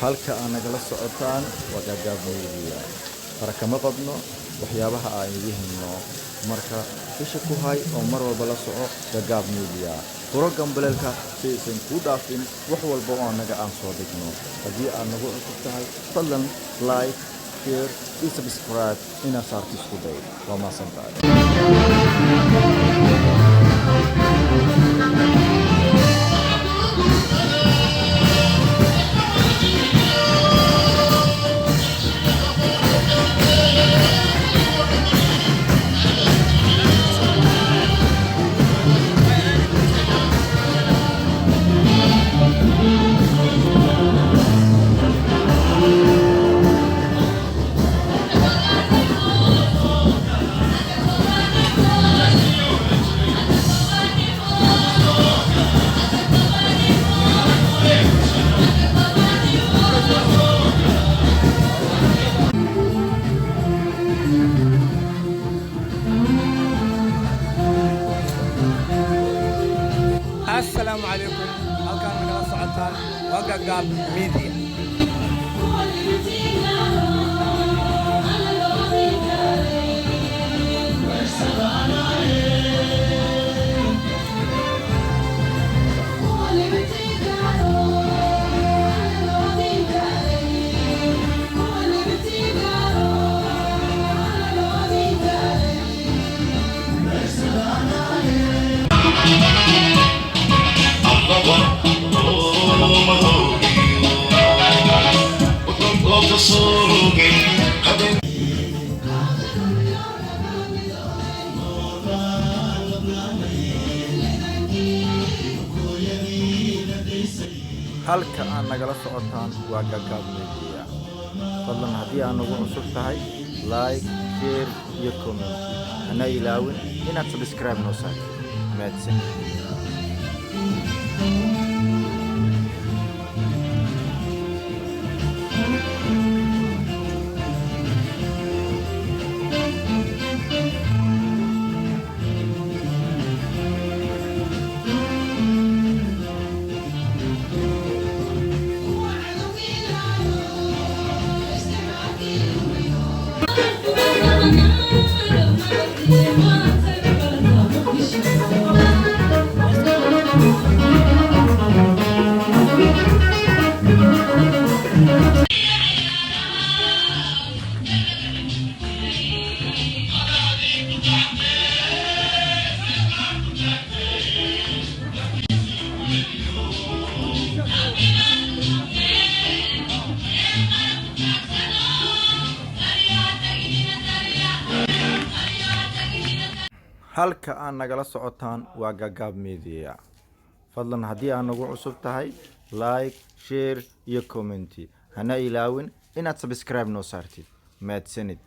Halka aad nagala socotaan waa Gaagaab Media. Fara kama qodno waxyaabaha aan idiin hayno. Marka isha ku hay oo mar walba la soco Gaagaab Media. Furo gambaleelka si aysan kuu dhaafin wax walba oo annaga aan soo dhigno. Haddii aad nagu cusub tahay, fadlan like, share iyo subscribe inaad saarto isku day. Waa mahadsantahay. Assalaamu calaykum. Halkaan nagala socotaan waa Gagaab Media. Halka aad nagala socotaan waa Gaagaab Media. Fadlan haddii aad nagu cusub tahay, like, share iyo comment. Hana ilaawin inaad subscribe noo saartid. Mahadsanid. Halka aad nagala socotaan waa Gaagaab Media. Fadlan haddii aad nagu cusub tahay, like, share iyo comment. Hana ilaawin inaad subscribe noo saartid. Mahadsanid.